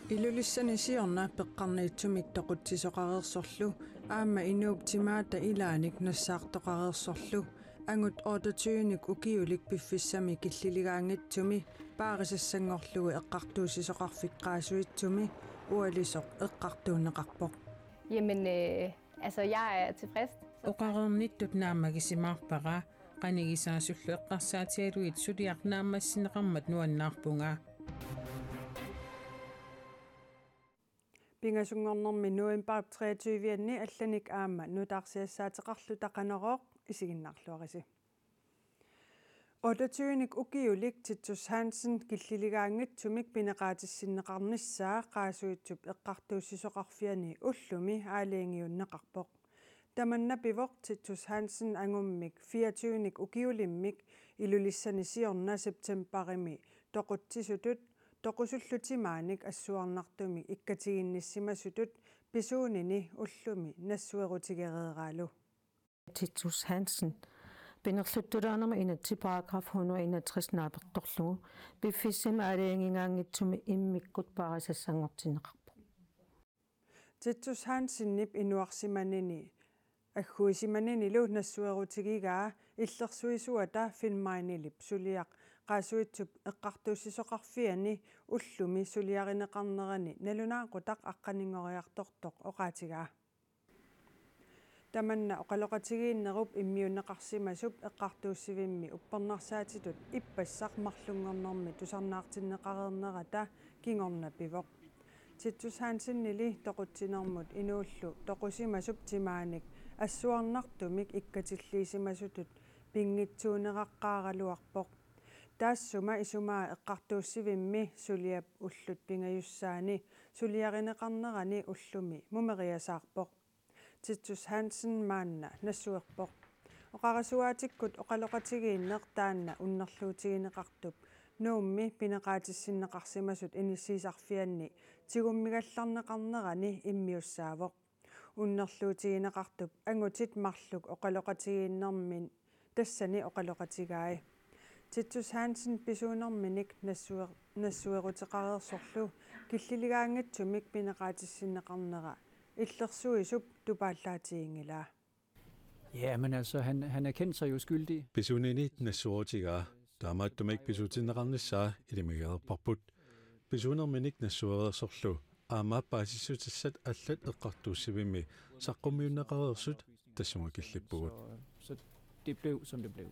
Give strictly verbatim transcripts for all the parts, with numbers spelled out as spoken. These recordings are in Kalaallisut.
Ilulissani siorna peqqarniitsumik toqutsisoqareersorlu aamma inuup timaata ilaanik nassaartoqareersorlu angut otteogtyvenik ukiulik piffissami killiligaanngitsumi paarisassanngorlugu eqqartuussisoqarfik Qaasuitsumi ualisoq eqqartuunneqarpoq. Jamen, øh, altså, jeg er tilfreds. Oqareernittut naammagisimaarpara, qanigisaasullu eqqarsaatigalugit suliaq naammassineqarmat nuannaarpunga. Pingasunngornermi novembarip treogtyve-anni allanik aamma nutaarsiassaateqarluta Qanorooq, isiginnaarluarisi. Otteogtyvenik ukiulik Titus Hansen killiligaanngitsumik pineqaatissinneqarnissaa Qaasuitsup eqqartuussisoqarfiani ullumi aalajangiunneqarpoq. Tamanna pivoq Titus Hansen angummik fireogtyvenik ukiulimmik Ilulissani siorna septembarimi toqutsisutut toqusullu timaanik assuarnartumik ikkatiginnissimasutut pisuunini ullumi nassuerutigereeraalu. Titus Hansen, pinerluttulaanermi inatsit paragraf hundrede og enogtres naapertorlugu, piffissami aalajangigaanngitsumi immikkut paarisassanngortinneqarpoq. Titus Hansenip inuarsimanini, agguisimaninilu nassuerutigigaa illersuisuata Finn Meinilip suliaq Qaasuitsup eqqartuussisoqarfiani ullumi suliarineqarnerani nalunaaqutaq aqqaninngoriartortoq oqaatigaa. Tamanna oqaloqatigiinnerup immiunneqarsimasup eqqartuussivimmi uppernarsaatitut ippassaq marlunngornermi tusarnaartinneqareernerata kingorna pivoq. Titus Hansenili toqutsinermut inuullu toqusimasup timaanik assuarnartumik ikkatilliisimasutut pinngitsuuneraqqaaraluarpoq. Taassuma isumaa eqqartuussivimmi suliap ullut pingajussaani suliarineqarnerani ullumi mumeriasaarpoq. Titus Hansen maanna nassuerpoq. Oqarasuaatikkut oqaloqatigiinneq taanna unnerluutigineqartup Nuummi pineqaatissinneqarsimasut inissiisarfianni tigummigallarneqarnerani immiussaavoq. Unnerluutigineqartup angutit marluk oqaloqatigiinnermini tassani oqaloqatigai. Titus Hansen pisuunerminik nassuer-, nassueruteqareersorlu killiligaanngitsumik pineqaatissinneqarnera illersuisup tupaallaatiginngilaa. Ja, men altså, han, han erkendte sig jo skyldig. Pisuunini nassuerutigaa, taamaattumik pisuutinneqarnissaa ilimagilerparput. Pisuunerminik nassuereersorlu aamma paasissutissat allat eqqartuussivimmi saqqummiunneqareersut tassunga killippugut. Så, så det blev, som det blev.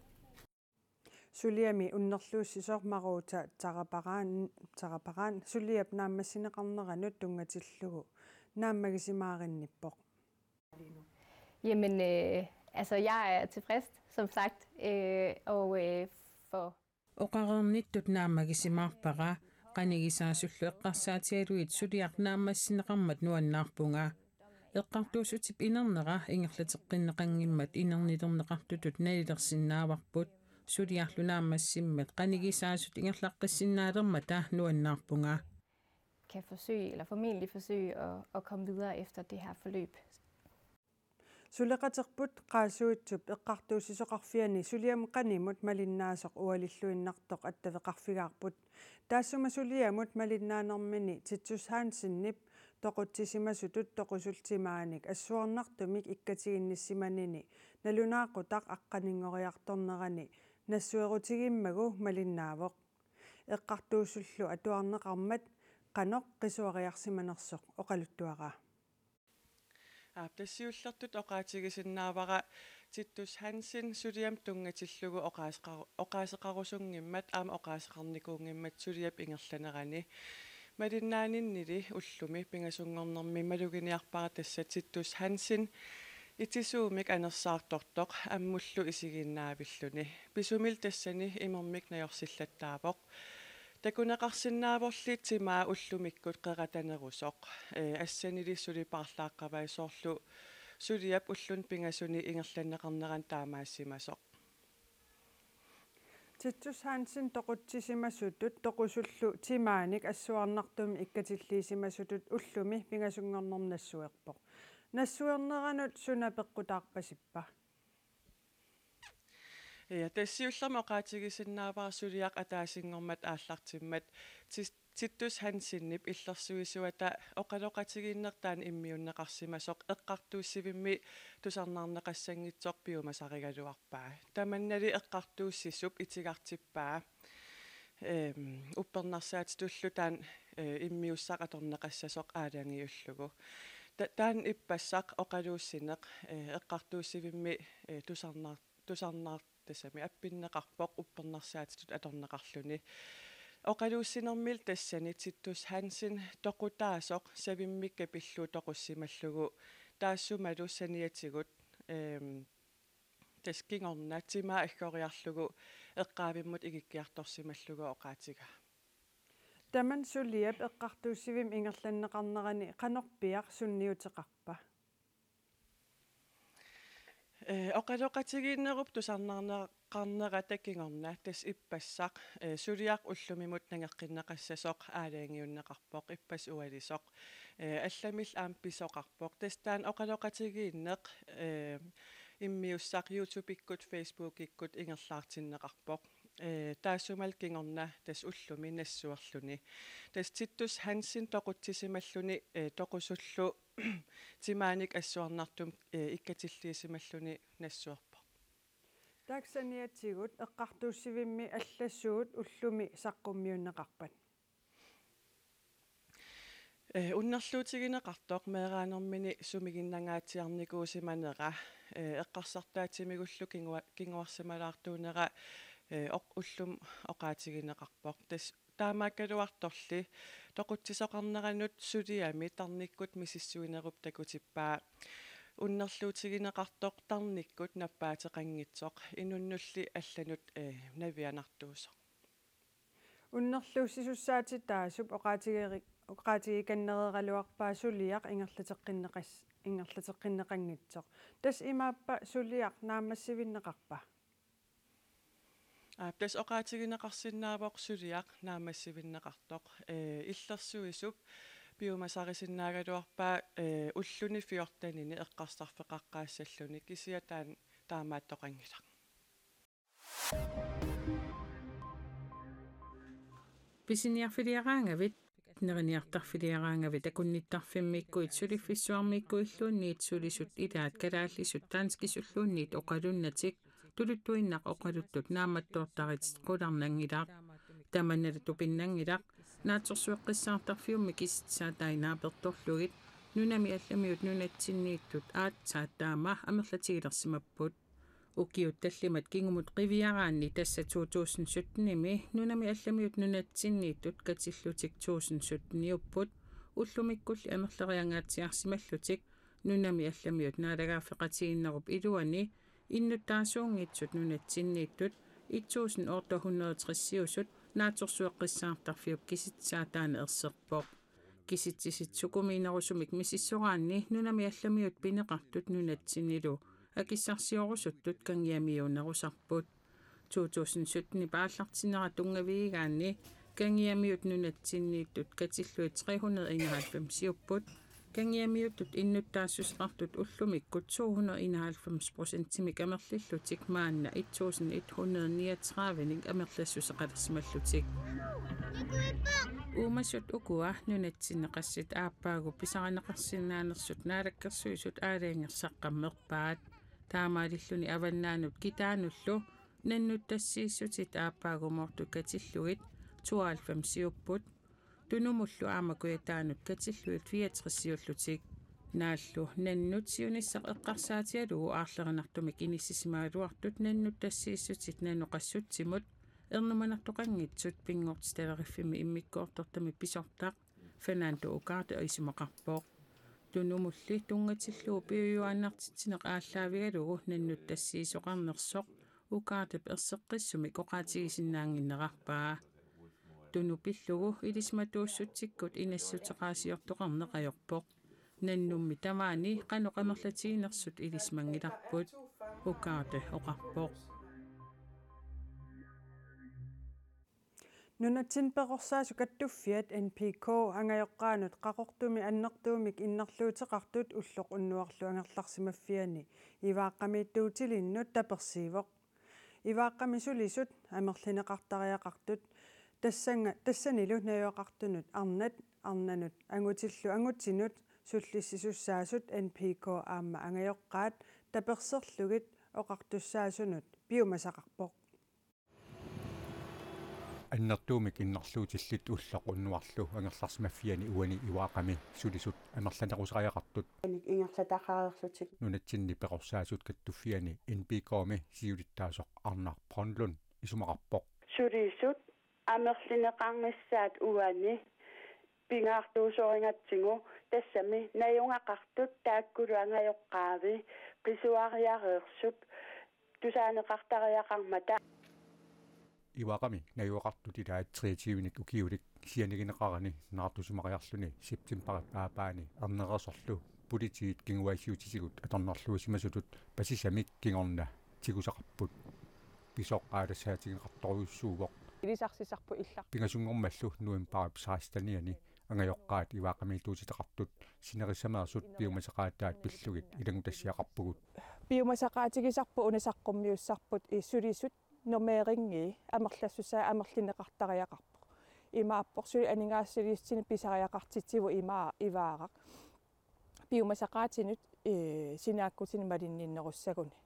Suliami unnerluussisoq Maruuta Taraparaan, Taraparaan suliap naammassineqarneranut tunngatillugu naammagisimaarinniippoq. Jamen, øh, altså, jeg er tilfreds, som sagt, øh, og, øh, for Oqareernittut naammagisimaarpara, qanigisaasullu eqqarsaatigalugit suliaq naammassineqarmat nuannaarpunga. Eqqartuussutip inernera ingerlateqqinneqanngimmat inernilerneqartutut nalilersinnaavarput, suliarlu naammassimmat qanigisaasut ingerlaqqissinnaalermata nuannaarpunga. Kan forsøge, eller formentlig forsøge at, at komme videre efter det her forløb. Suleqaterput Qaasuitsup eqqartuussisoqarfiani suliamut qanimut malinnaasoq ualilluinnartoq attaveqarfigaarput. Taassuma suliamut malinnaanermini Titus Hansenip toqutsisimasutut toqusullu timaanik assuarnartumik ikkatiginnissimanini nalunaaqutaq aqqaninngoriartornerani nassuerutigimmagu malinnaavoq. Eqqartuussullu atuarneqarmat qanoq qisuariarsimanersoq oqaluttuaraa. Aap, tassa siullertut oqaatigisinnaavara Titus Hansen suliamut tunngatillugu oqaaseqaru-, oqaaseqarusunngimmat aamma oqaaseqarnikuunngimmat suliap ingerlanerani. Malinnaaninili ullumi pingasunngornermi maluginiarpara tassa Titus Hansen itisuumik anersaartortoq ammullu isiginnaavilluni. Pisumilu tassani imermik najorsillattaavoq. Takuneqarsinnaavorli timaa ullumikkut qeratanerusoq. Ee, assanili suli paarlaaqqavai, soorlu suliap ulluni pingasuni ingerlanneqarnerani taamaassimasoq. Titus Hansen toqutsisimasutut toqusullu timaanik assuarnartumik ikkatilliisimasutut ullumi pingasunngornermi nassuerpoq. Nassuerneranut suna peqqutaarpasippa? Ja, tassa siullermik oqaatigisinnaavara suliaq ataasinngormat aallartimmat Tis-, Titus Hansenip illersuisuata oqaloqatigiinneq taanna immiunneqarsimasoq eqqartuussivimmi tusarnaarneqassanngitsoq piumasarigaluarpaa. Tamannali eqqartuussisup itigartippaa, ehm, uppernarsaatitullu taanna, eh, immiussaq atorneqassasoq aalajangiullugu. Ta-, taanna ippassaq oqaluussineq, eh, eqqartuussivimmi, eh, tusarnaar-, tusarnaar-, tassami appinneqarpoq uppernarsaatitut atorneqarluni. Oqaluussinermili tassani Titus Hansen toqutaasoq savimmikka pillugu toqussimallugu taassumalu saniatigut, ehm, tassa kingorna timaa aggoriarlugu eqqaavimmut igikkiartorsimallugu oqaatigaa. Tamanna suliap eqqartuussivimmi ingerlanneqarnerani qanorpiaq sunniuteqarpa? Eh, oqaloqatigiinnerup tusarnaarneqarnerata kingorna tassa ippassaq, eh, suliaq ullumimut nangeqqinneqassasoq aalajangiunneqarpoq, ippassaq ualisoq. Eh, allamillu aamma pisoqarpoq. Tassa taanna oqaloqatigiinneq, eh, immiussaq YouTubekkut, Facebookikkut ingerlaartinneqarpoq. Eh, taassumalu kingorna tassa ullumi nassuerluni. Tassa Titus Hansen toqutsisimalluni, eh, toqusullu timaanik assuarnartumik, eh, ikkatilliisimalluni nassuerpoq. Taakku saniatigut eqqartuussivimmi alla suut ullumi saqqummiunneqarpat? Eh, unnerluutigineqartoq meeraanermini sumiginnangaatsiarnikuusimanera, eh, eqqarsartaatsimigullu kingua-, kinguarsimalaartuunera, eh, oq-, ullumi oqaatigineqarpoq. Tassa taamaakkaluartorli toqutsisoqarneranut suliami tarnikkut misissuinerup takutippaa. Unnerluutigineqartoq tarnikkut nappaateqanngitsoq inunnulli allanut, eh, navianartuusoq. Unnerluussisussaatit taassup oqaatigeri-, oqaatigikannereeraluarpaa suliaq ingerlateqqinneqas-, ingerlateqqinneqanngitsoq. Tassa imaappa suliaq naammassivinneqarpa? Aa, tassa oqaatigineqarsinnaavoq suliaq naammassivinneqartoq. Eh, illersuisup piumasarisinnaagaluarpaa, eh, ulluni fjortenini eqqarsarfeqaqqaassalluni, kisianni taanna taamaattoqanngilaq. Pisiniarfiliaraangavit, neriniartarfiliaraangavit akunnittarfimmiikkuit suliffissuarmiikkuilluunniit sulisut ilaat kalaallisut danskisulluunniit oqalunnatik, tuluttuinnaq oqaluttut naammattoortaritit qularnanngilaq. Tamannalu tupinnanngilaq naatsorsueqqissaartarfiummi kisitsisaatai naapertorlugit nunami allamiut nunatsinniittut aatsaat taama amerlatigilersimapput. Ukiut tallimat kingumut qiviaraanni, tassa to tusind syttenimi, nunami allamiut nunatsinniittut katillutik tusind sytteniupput, ullumikkulli amerleriangaatsiarsimallutik nunami allamiut naalagaaffeqatigiinnerup iluani innuttaasuunngitsut nunatsinniittut et tusind otte hundrede tresiusut naatsorsueqqissaartarfiup kisitsisaataaneq erserpoq. Kisitsisit sukumiinerusumik misissoraanni nunami allamiut pineqartut nunatsinnilu akissarsiorusuttut kangiamiuunerusarput. To tusind sytten aallartinnera tunngavigigaanni kangiamiut nunatsinniittut katillugit tre hundrede enoghalvfemsiupput, kangiamiuttut innuttaassuseqartut ullumikkut to hundrede enoghalvfems procentimik amerlillutik maanna et tusind et hundrede niogtredivenik amerlassuseqalersimallutik. Uumasut ukua nunatsinni qassit aappaagu pisarineqarsinnaanersut Naalakkersuisut aalajangersaqqammerpaat. Taamaalilluni avannaanut kitaanullu nannuttassiissutit aappaagumoortut katillugit tooghalvfemsiupput, Tunumullu aamma Kujataanut katillugit fireogtresiullutik. Naallu nannut siunissaq eqqarsaatigalugu aarlerinartumik inissisimagaluartut nannuttassiissutit nanoq qassutsimut ernumanartoqanngitsut pinngortitaleriffimmi immikkoortortami pisortaq Fernando Ugarte isumaqarpoq. Tunumulli tunngatillugu piujuaannartitsineq aallaavigalugu nannuttassiisoqarnersoq Ugartep erseqqissumik oqaatigisinnaannginnerarpaa. Tunuk pillugu ilisimatuussutsikkut inassuteqaasiortoqarneq ajorpoq. Nannummi tamaani qanoq amerlatiginersut ilisimanngilarput, Ugarte oqarpoq. Nunatsinni Perorsaasut Kattuffiat, N P K, angajoqqaanut Qaqortumi annertuumik innerluuteqartut ulloq unnuarlu angerlarsimaffiani Ivaaqqamiittuutilinnut tapersiivoq. Ivaaqqami sulisut amerlineqartariaqartut Tassanga, tassanilu najugaqartunut arnat, arnanut angutillu angutinut sullissisussaasut N P K aamma angajoqqaat taperserlugit oqartussaasunut piumasaqarpoq. Annertuumik innarluutillit ulloq unnuarlu angerlarsimaffiani uani Ivaaqami sulisut amerlanerusariaqartut. Ingerlataqareerlutik. Nunatsinni peqorsaasut kattuffianni N P K-mi siulittaasoq Arnar Brønlund isumaqarpoq. Sulisut amerlineqarnissaat uani pingaartuusorigatsigu, tassami najugaqartut taakkulu angajoqqaavi qisuariareersut tusaaneqartariaqarmata. Ivaaqami najugaqartut ilaat treogtyvenik ukiulik sianigineqarani naartusimariarluni septembarip aappaani arnereersorlu politiit kinguaassiuutitigut atornerluisimasutut pasisamik kingorna tigusaqarput. Pisoq aalassaatigeqartorujussuuvoq. Ilisarsisarput illar. Pingasunngormallu novembarip sekstenianni angajoqqaat Ivaaqamiittuutitaqartut sinerissameersut piumasaqaataat pillugit ilanngutassiaqarpugut. Piumasaqaatigisarput una saqqummiussarput i sulisut normeringii amerlassusaa amerlineqartariaqarpoq. Imaappoq suli aningaasaliissutinik pisariaqartitsivoq ima Ivaaraq. Piumasaqaatinut, ee, sinaakkutinik malinninnerussaguni.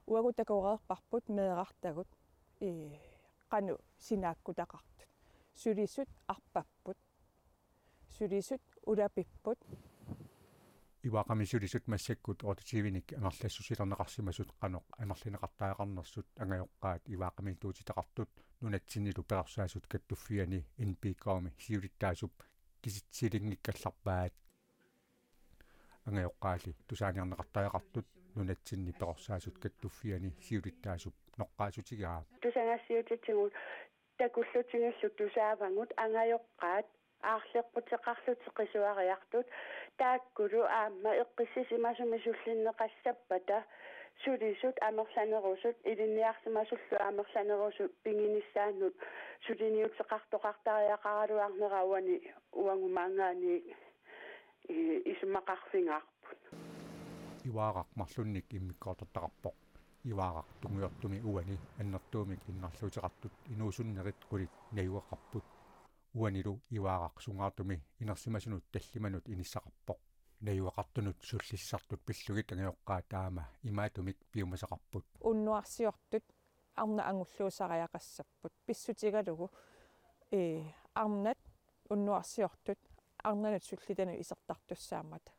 Uagut takoreerparput meerartagut, ee, qanoq sinaakkutaqartut. Sulisut arpapput. Sulisut ulapipput. Ivaaqami sulisut massakkut otteogtyvenik amerlassusilerneqarsimasut qanoq amerlineqartariaqarnersut angajoqqaat Ivaaqamiittuutitaqartut nunatsinnilu peqorsaasut kattuffianni N P K-mi siulittaasup kisitsilinngikkallarpaat. Angajoqqaalli tusaaniarneqartariaqartut nunatsinni peqorsaasut kattuffianni siulittaasup noqqaassutigaa. Tusagassiuutitigut takullutigillu tusaavagut angajoqqaat aarleqquteqarlutik qisuariartut taakkulu aamma eqqissisimasumik sullinneqassappata sulisut amerlanerusut ilinniarsimasullu amerlanerusut piginissaannut suliniuteqartoqartariaqaraluarnera uani uagut maanngaanniit i-, isumaqarfigaarput. Ivaaraq marlunnik immikkoortortaqarpoq. Ivaaraq tungujortumi uani annertuumik innarluuteqartut inuusunnerit qulit najugaqarput. Uanilu Ivaaraq sungaartumi inersimasunut tallimanut inissaqarpoq. Najugaqartunut sullissisartut pillugit angajoqqaat taama imaatumik piumasaqarput. Unnuarsiortut arnat angulluusariaqassapput. Pissutigalugu, ee, arnat unnuarsiortut arnanut sullitanut isertartussaammata.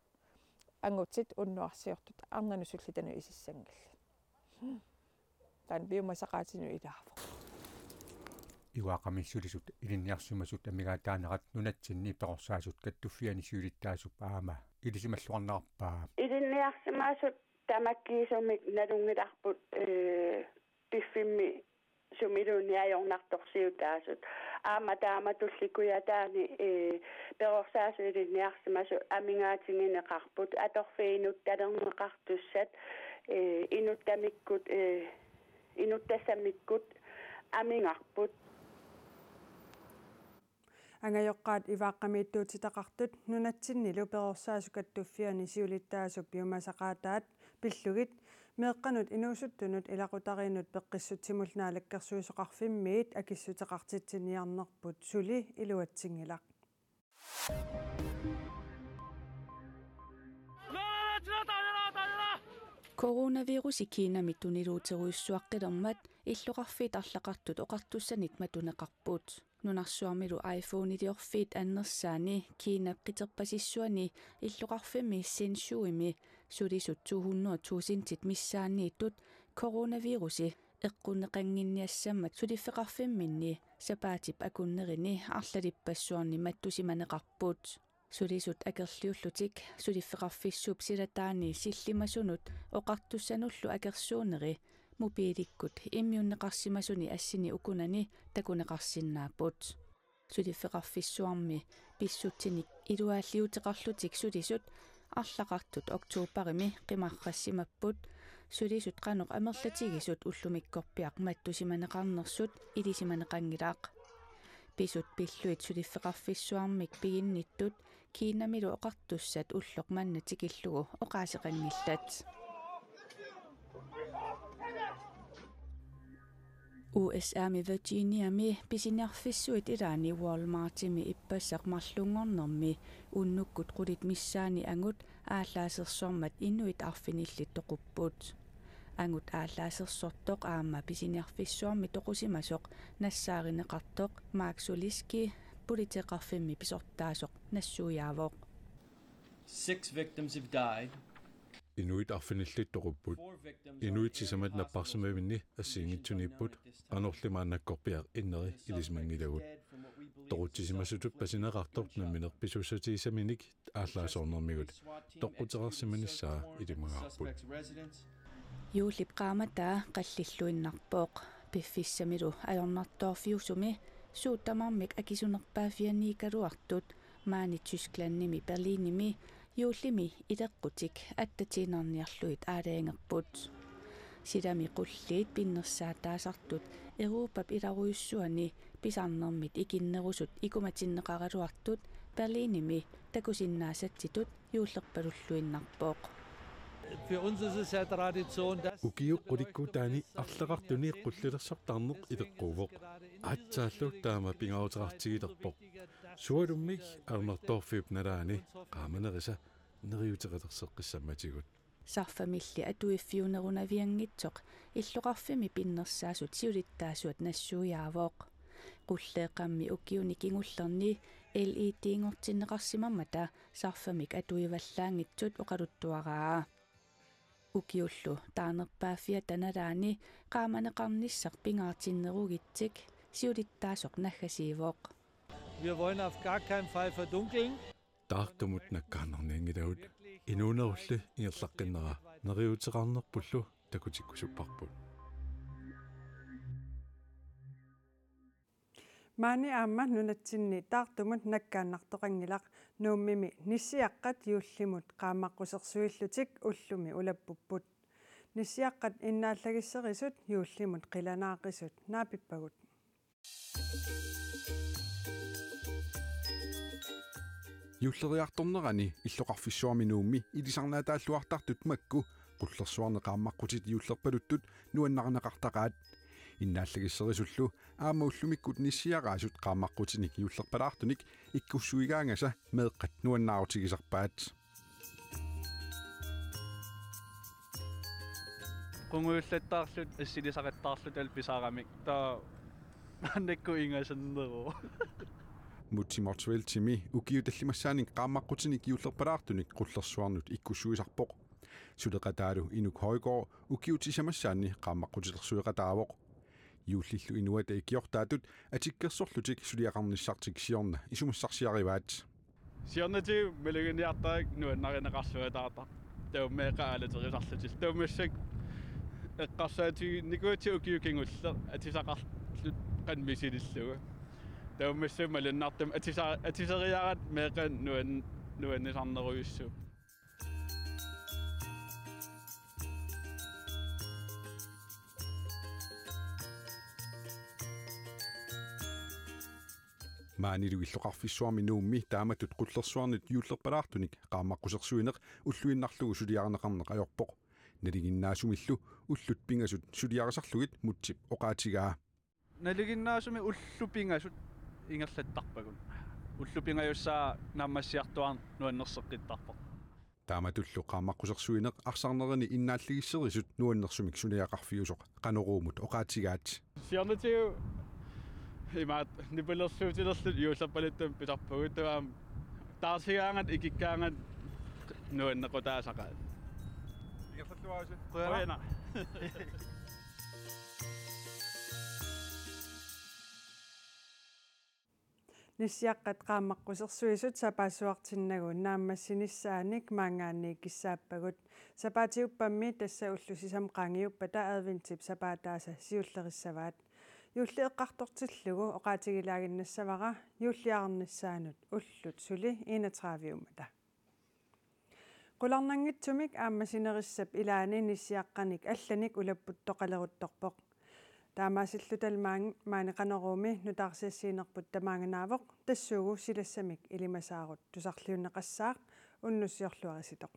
Angutit unnuarsiortut arnanut sullitanut isissanngillat. Taanna piumasaqaatinut ilaavoq. Ivaaqami sulisut ilinniarsimasut amigaataanerat nunatsinni peqorsaasut kattuffianni siulittaasup aamma ilisimalluarnerarpaa. Ilinniarsimasut tamakkiisumik nalunngilarput, ee, piffimmi sumiluunniit ajornartorsiutaasut. Aamma taamatulli Kujataani, ee, peqorsaasut ilinniarsimasut amigaatigineqarput, atorfiit inuttalerneqartussat, ee, inuttamikkut, ee, inuttassamikkut amigarput. Angajoqqaat Ivaaqamiittuutitaqartut nunatsinnilu peqorsaasut kattuffianni siulittaasup piumasaqaataat pillugit meeqqanut inuusuttunut ilaqutariinnut peqqissutsimullu Naalakkersuisoqarfimmiit akissuteqartitsiniarnerput suli iluatsinngilaq. Coronavirusi Kinami tuniluuterujussuaqqilermat illoqarfiit arlaqartut oqartussanit matuneqarput. Nunarsuarmilu iPhone-iliorfiit annersaani Kinap qiterpasissuani illoqarfimmi Zhenjiumi sulisut to hundrede tusindit missaanniittut coronavirusi eqqunneqannginniassammat suliffeqarfimminni sapaatip akunnerini arlalippassuarni mattusimaneqarput. Sulisut akerliullutik suliffeqarfissuup silataani sillimasunut oqartussanullu akersuuneri mobiilikkut immiunneqarsimasuni assini ukunani takuneqarsinnaapput. Suliffeqarfissuarmi pissutsinik iluaalliuteqarlutik sulisut arlaqartut oktobarimi qimarrassimapput. Sulisut qanoq amerlatigisut ullumikkorpiaq mattusimaneqarnersut ilisimaneqanngilaq. Pisut pillugit suliffeqarfissuarmik piginnittut Kinamilu oqartussat ulloq manna tikillugu oqaaseqanngillat. U S A-mi Virginiami pisiniarfissuit ilaanni Walmartimi ippassaq marlunngornermi unnukkut qulit missaanni angut aallaasersuarmat inuit arfinillit toqupput. Angut aallaasersortoq aamma pisiniarfissuarmi toqusimasoq nassaarineqartoq Mark Suliski politeeqarfimmi pisortaasoq nassuiaavoq. Six victims have died. Inuit arfinillit toqupput. Inuit sisamat napparsimavinni assigiinngitsuniipput, qanorli maannakkorpiaq inneri ilisimanngilagut. Toqutsisimasutut pasineqartoq nammineq pisuussutigisaminik aallaasoornermigut toqquteqarsimanissaa ilimagaarput. Juullip qaammataa qallilluinnarpoq. Piffissamilu ajornartoorfiusumi suut tamarmik akisunerpaaffianiikkaluartut maani Tysklandimi Berlinimi juullimi ileqqutik attatiinnarniarlugit aalajangerput. Silami qulliit pinnersaataasartut Europap ilarujussuani pisarnermit ikinnerusut ikumatinneqaraluartut Berlinimi takusinnaasatsitut juullerpalulluinnarpoq. Für uns ist es ja Tradition, dass Ukiup qulikkuutaani arlaqartuni qullilersortarneq ileqquuvoq. Aatsaallu taama pingaaruteqartigilerpoq. Sualummik ajornartoorfiup nalaani qaamanerisa neriuuteqalerseqqissammatigut. Sarfamilli atuiffiunerunavianngitsoq illoqarfimmi pinnersaasut siulittaasuat nassuiaavoq. Qulleeqqammi ukiuni kingullerni L E D-nngortinneqarsimammata sarfamik atuivallaanngitsut oqaluttuaraa. Ukiullu taanerpaaffiata nalaani qaamaneqarnissaq pingaartinnerugitsik siulittaasoq naggasiivoq. Wir wollen auf gar keinen Fall verdunkeln. Taartumut nakkaannarnianngilagut, inuunerulli ingerlaqqinnera neriuuteqarnerpullu takutikkusupparput. Maani aamma nunatsinni taartumut nakkaannartoqanngilaq. Nuummimi nissiaqqat juullimut qaammaqqusersuillutik ullumi ulappupput. Nissiaqqat innaallagisserisut juullimut qilanaaqisut naapippagut. Juulleriartornerani illoqarfissuarmi Nuummi ilisarnaataalluartartut makku qullersuarni qaammaqqutit juullerpaluttut nuannarineqartaqaat. Innaallagisserisullu aamma ullumikkut nissiaraasut qaammaqqutinik juullerpalaartunik ikkussuigaangasa meeqqat nuannaarutigisarpaat. Qungujullattaarluta assilisaqattaarluta pisaramik. Taava maannakkut ingasanneruvoq. Múte Motzfeldtimi ukiut tallimassaannik qaammaqqutinik juullerpalaartunik qullersuarnut ikkussuisarpoq. Suleqataalu Inuk Højgaard ukiut sisamassaanni qaammaqqutilersueqataavoq. Juullillu inuata ikiortaatut atikkersorlutik suliaqarnissartik siorna isumassarsiarivaat. Siornatigut maluginiartarakku nuannarineqarsuataartarpoq. Taava meeqqat aalaterisarlutillu. Taava massakkut eqqarsaatiginikuugatsigu ukiut kingulleq atisaqarluta qanoq misilillugu. Taava massakkut malunnartumik atisa-, atiseriaratta meeqqat nuan-, nuannisarnerujussuupput. Maanilu illoqarfissuarmi Nuummi taamatut qullersuarnut juullerpalaartunik qaammaqqussersuineq ulluinnarlugu suliarineqarneq ajorpoq. Nalinginnaasumillu ullut pingasut suliarisarlugit Mútep oqaatigaa. Nalinginnaasumik ullut pingasut ingerlattarpagut. Ullut pingajussaat naammassiartuaarneq nuannerseqqittarpoq. Taamatullu qaammaqqussersuineq arsarnerini innaallagisserisut nuannersumik suliaqarfiusoq Qanoruumut oqaatigaat. Siornatigut imaattoq nipilersuutilerluta juullerpaluttut pisarpagut, taava aamma taarsigaangat ikikkaangat nuannequtaasaqaat. Ingerlalluaritsi. Qujanaq. Nissiaqqat qaammaqqussersuisut sapaassuartinnagu naammassinissaanik maanngaanniit kissaappagut. Sapaatiuppammi tassa ullut sisamat qaangiuppata adventip sapaataasa siullerissavaat. Juulli eqqartortillugu oqaatigilaaginnassavara juulliarnissaanut ullut suli enogtredive-ummata. Qularnanngitsumik aamma sinerissap ilaani nissiaqqanik allanik ulaputtoqaleruttorpoq. Taamaasilluta maani Qanoruumi nutaarsiassiinerput tamaanganaavoq, tassuugu silassamik ilimasaarut tusarliunneqassaaq, unnussiorluarisitoq.